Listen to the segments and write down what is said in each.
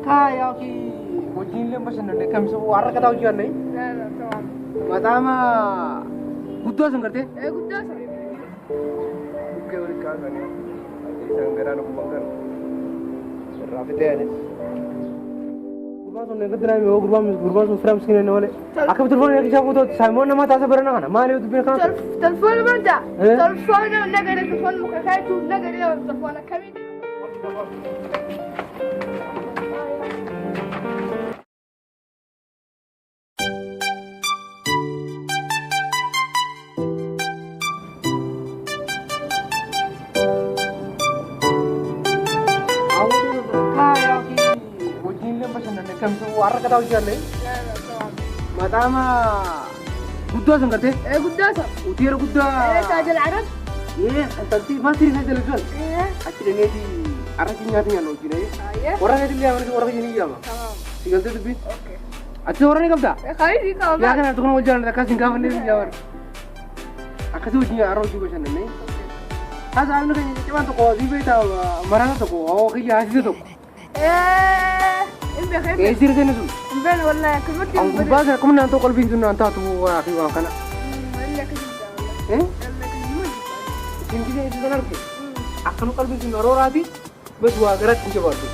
Takka yaa ki wajjin illee bashannanne kamisa warra kataa hojii annee. La la tamam. Mataama guddoo sun gartee. Ee guddaa sana. Bukkee walitti kaasanii isaan garaa dhukkuban kana. Irraa fixee anis. Gurbaan sun eegatti naa yoo gurbaan sun firaa miskiina inni malee. Akkamitti telefoona eegichaa guutuu saayimoon nama taasisa barana kana maali yoo dubbiin kana. Telefoona banta. Eh? Telefoona nagara telefoona muka kaayitu nagara telefoona kamiiti. Wajjin illee bashannanne kamisa warra kataa hojii annee. La la tamam. Mataama guddoo sun gartee. Ee guddaa sana. Hoteela guddaa. Ee taajil arab. Ee intalti maasirii isaa jala sun. Ee. Achi dhaneeti arratti nyaata nyaanna wajjin. Ayyee. Warra keetti illee yaamanii warra keetti ni yaama. Tamam. Si galtee dubbiin. Okay. Achi warra ni qabdaa? Ee khayri Yaa qaba. kana tokko wal jaalladha akkas hin gaafannee hin jaabar. Akkasii wajjin har'a hojii bashannanne. Haasa'amni keenya ciccibaan tokko asii beektaa maraasa tokko hawaa kiyya haasisa tokko. Ee. Hin beeku hin beeku. Eessi irra sun. Hin beeku wallahi akkamatti An hin gurbaa sana akkuma naantoo qalbiin sun naan taatu waa fi waan kana. Wallahi akkasitti wallahi. Eh? Wallahi akkasitti. Isin gisee isin sana arge. Akkanu qalbiin sun arooraati bas waa garatti hin jabaattu.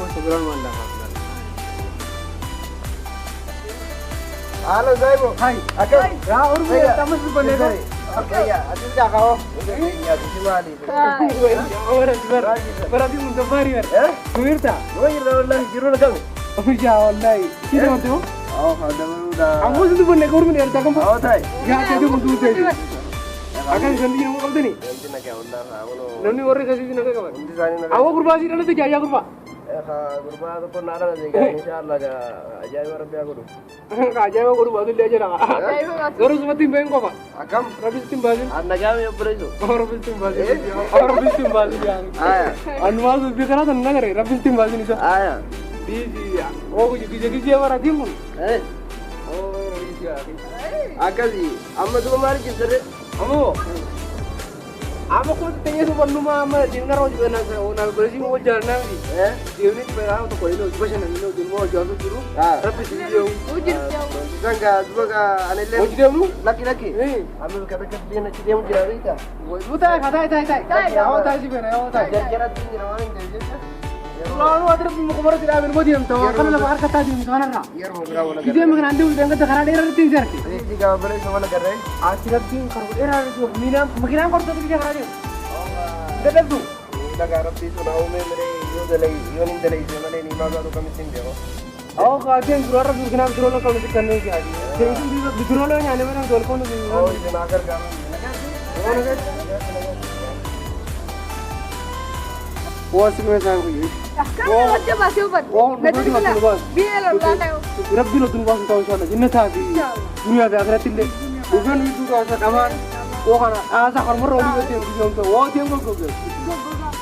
Wanta biraan waan laafaa. Haala Zaayibo. Hai. Akkam. Yaa ormi ammas dubbannee ta'e. Fayyaa. Atis gaafawoo. Nyaatichi maali? Bara mun dabbaari bara. Eh? Kumirta. Yoo jirra wallahi jiruu na kami. Yaa wallahi. Kida wanti hoo? Awwa haa dabaluudha. Ammoo si dubbanne ormi dheertaa kan Awwa taa'i. Yaa ta'e kun duutee. Akkan isin biyya nama qabdani. Wanti nagaa wallahi haa kunoo. Namni warri akkasii nagaa qaban. Hundi isaanii nagaa. Awwa gurbaa sii dhalate jaayyaa gurbaa. Haa gurbaa tokko naa dhalate gaa inshaallah gaa ajaa'iba rabbi haa godhu. Ajaa'iba godhu baatu illee jira. Garuu sumatti hin bahin qofa. Akkam. Rabbi sitti hin baasin. An nagaa mi obboleessu. Rabbi sitti hin baasin. Rabbi sitti hin baasin. Aya. Anumaa dubbii kanaa tan nagare rabbi sitti hin baasin isa. Aya. Dhiisi oo gije gije baratiin kun. Eh. Oo rabbi yaa. Akkasii amma duba maali jirtarre? Ammoo amma kuma xixiqqee suphannuma amma deemna irra hojii na gorsii wal jaalannaa miti. Eh. Deemni baraa tokko illee hojii bashannanne hojii immoo hojii hojii jiru. Ah. Rabbi si deemu. Hojii Isaan gaa duba gaa anillee. Hojii deemnu? Lakki lakki. Eh. Amma bakka takka deemna achi deemu jira beektaa? Taa'e taa'e taa'e taa'e. Taa'e. Yaa'oo taa'e si feena yaa'oo taa'e. Jarjaratti hin jira waan hin ta'eef jecha. Loonuu ati rabbi muka bara dhaabeen immoo deemta waan kana lafa harka taa'e deemta kanarraa. Yeroo biraa wal agarra. Gizee makinaan deemu dangata karaa dheeraa irratti hin sarke. Itti gaafa bareessa wal agarra. Ati rabbiin karaa dheeraa irratti miilaan makinaan qortatu gizee karaa deemu. Dadhabdu. Dhagaa rabbii sun haa uumee malee yoo dalai yoo hin dalayse malee ni baagaatu kamitti hin beeku. Awwa kaatee dura rabbi makinaan bidiroo qabu si kanneen si'aati. Deemtu bidiroo nyaanne mana tolkoon Oo isin haa gargaaru. Waa si dhumee isaan guyyaa. Akkam wajja baasee hubadhu. Waa Na dirqila. Biyya lallaa ta'e. Rabbiin otuu nu baasu ta'uu inshallah jannataa fi duniyaa fi akhiratti illee dhufeen widduu ta'uu dhamaan oo kana dhaasaa harmarra olii yoo deemu biyyoon ta'u waa deemu goggogee. Goggogaa.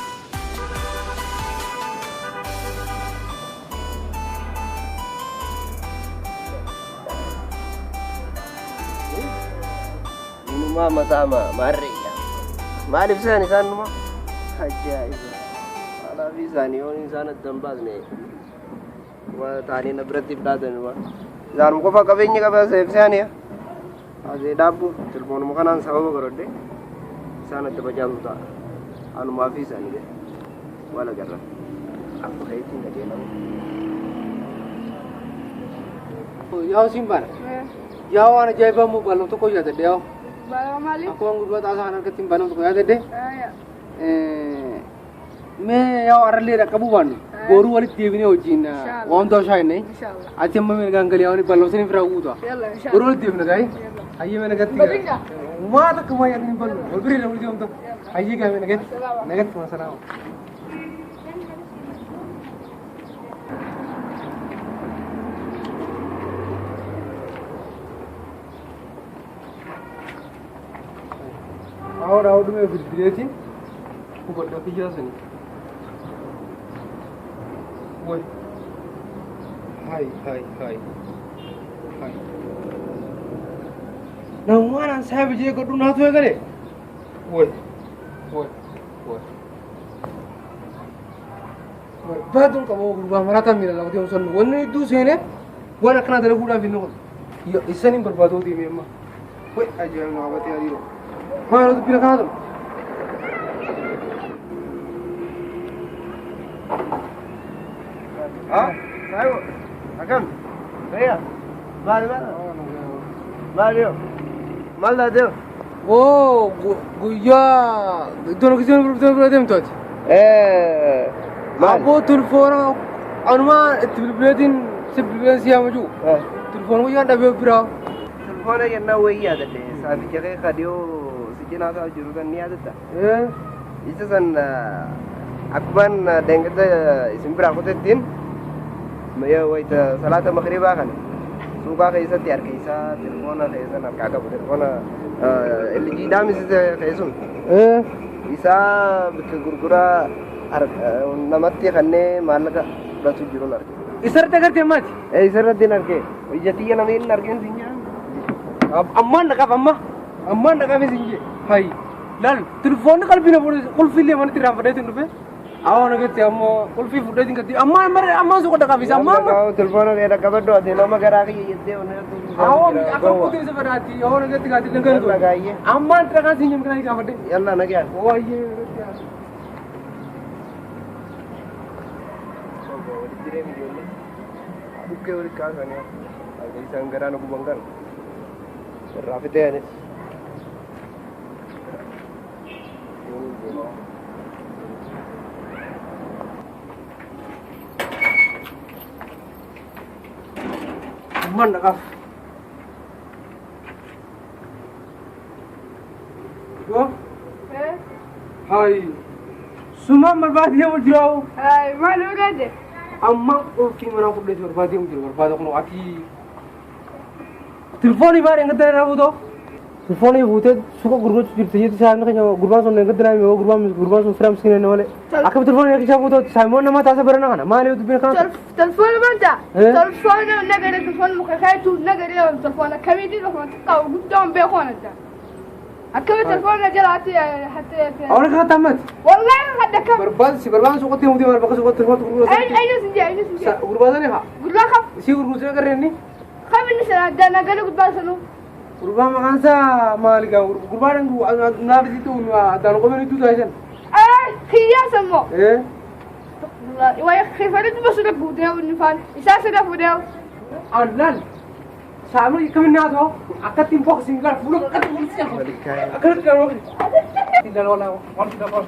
Inumaa mataa maarreeyya. Maaliif isaan isaan numa? Ajaa'iba. Alaaf isaanii yoon isaan adda hin baasne waa taanii na biratti hin dhaatan waa. Isaanuma qofa qabeenya qaba isaanii. Asee dhaabbu telefoonuma kanaan sababa godhadhe isaan adda facaasu ta'a. Anumaa fi isaanii ga'e. Wal agarra. Amma keetiin qajeelamu. Yaa siin baana. Yaa waan ajaa'ibaa immoo bal'oo tokko yaadadhe yaa. Balaa maali? Akkuma gurbaa xaasaa kan harkatti hin bal'oo tokko yaadadhe. Mee yaa arallee dhaqqabuu baannu boruu walitti deebinee wajjin waan ta'u shaayinne. Inshallah. Ati amma mee gaangalee waan bal'oo sanii firaa guuta. Yalla inshallah. Boruu walitti deebina gaa'ii. Hayyee mee nagatti. Badinga. Waa takka waa yaadni hin bal'u. Wal birii wal deemtu. Hayyee gaa'ii nagatti. Nagatti masalaama. Awwa dhumee bilbileetiin hubadhaa kiyyaa sanii. Way. Hai hai hai. Hai. Namummaan an saahiba jee godhu naatu eegale. Way. Way. Way. Barbaaduun qabu gurbaa maraataa miila lama deemu sun wanni hedduu seenee waan akkanaa dalaguudhaaf inni kun isaan hin barbaaduu deemee amma. Wai ajaa'iba nama qabatee adiiroo. Maal dubbiin akkanaa ta'u? Ah, saayibo, akkam? Fayyaa? Maali maali? Maali yoo? Maal taatee? Oo guyyaa iddoo akkasii bira deemtu ati. Maali? Abboo telefoona anumaa itti bilbileetiin si bilbileen si yaama jiru. Telefoona guyyaan dhabee biraa. Telefoona jennaan wayii yaadadhe. Saaficha kee kadhiyoo si cinaa isaa jiru kan ni yaadatta? Isa san akkumaan deengada isin biraa kutettiin wayita salaata magriibaa kana suuqaa keessatti harka isaa telefoona keessan harkaa qabu telefoona LG dhaamisise keessun isaa bakka gurguraa namatti kannee maallaqa fudhatu jiruun arge. Isarratti agartee maati? Isarratti hin arge. Ija tiyya namni hin argin siin jedhan. Ammaan dhaqaaf amma ammaan dhaqaaf isin jee. Hayi laal telefoonni qalbii na fuudhe qulfii illee manatti irraan fudheetiin dhufe. Awwa nagatti ammoo qulfii fudheetiin gadi ammaa ammaa suuqa dhaqaaf isa ammaa amma. Telefoona kee dhaqqabadhu ati nama garaa kiyya jettee Awwa akka kutuu isa fedhaati awwa nagatti gaati illee Yalla gaayyee. Ammaan dhaqaan siin jedhu kana gaafadhe. Yalla nagaan. Wayyee. Bukkee walitti kaasanii akka isaan garaa na guban kana irraa fixee anis. Ammaan dhaqaaf. Yoo hayi sumaan barbaadee deemu jira. Maal barbaade? Amma qulfii manaa fudhate barbaadee deemu jira barbaada kun ati. Telefoonii baay'ee hin gaddana fuutoo. Telefoonii fuutee suuqa gurgurachuu jirti jetti saayimni keenya gurbaan sun hin gaddana hime gurbaan sun fira miskiina inni malee. Akkam telefoonii akka isaa fuutoo saayimoon nama taasa barana kana maali yoo dubbiin kana. Telefoona maanta? Telefoona nagara telefoona muka kaayitu nagara telefoona kamiitii telefoona xiqqaa guddaan beeku anadda. Akkami telefoona jalaatti hattee. Awwan akka tammati. Wallahi hadda kam. Barbaadu si barbaadu suuqatti deemu deema bakka suuqatti telefoona gurguratu. Eenyu sin jee eenyu sin jee. Gurbaa sani haa. Gurbaa kam? Isii gurgurtuu agarree inni. Kam inni sana adda nagara gurbaa sanuu. Gurbaa maqaan isaa maali gaa gurbaan naaf isitti addaan qomeen iddoo taasisan. Kiyyaa sammoo. Wayi basuudha guutee inni faan isaa sada fuudhee. Allaan saamni kamin naa ta'u akkatti hin boqsiin gara fuula akkatti fuulsi akkanatti kan waqti. Illaan walaa wanti lafa.